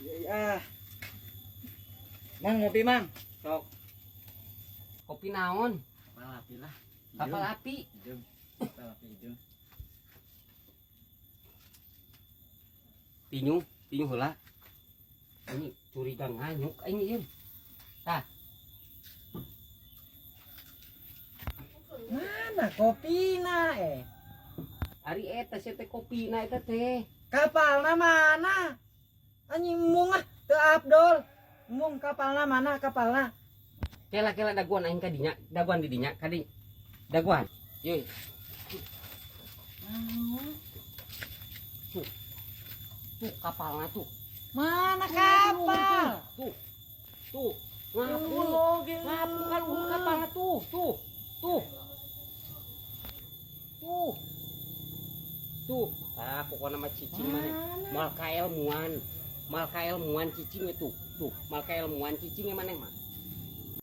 Iya. Mang, ngopi, Mang. Sok. Kopi naon? Kapal api lah. Kapal api. Hidung. Kapal api hidung. Tinyu, tinyu heula. Ini curiga nganyuk aing ieu. Tah. Mana kopina eh? Ari eta sia teh kopina eta teh. Kapalna mana? Anjing, mung ah, teu Abdol. Mung, kapalna mana kapalna? Kela kela, daguan aing ka dinya, daguan di dinya kadi. Daguan. Ye. Tuh. Tuh kapalna tuh. Mana kapal? Tuh. Tuh. Ngapu. Oge. Ngapu kan kapalna tuh, tuh. Tuh. Tuh. Tuh. Ah, pokoknya mah cicing mana. Mal kaelmuan. Mal kaelmuan cicing itu. Tuh, mal kaelmuan cicing maneh mah.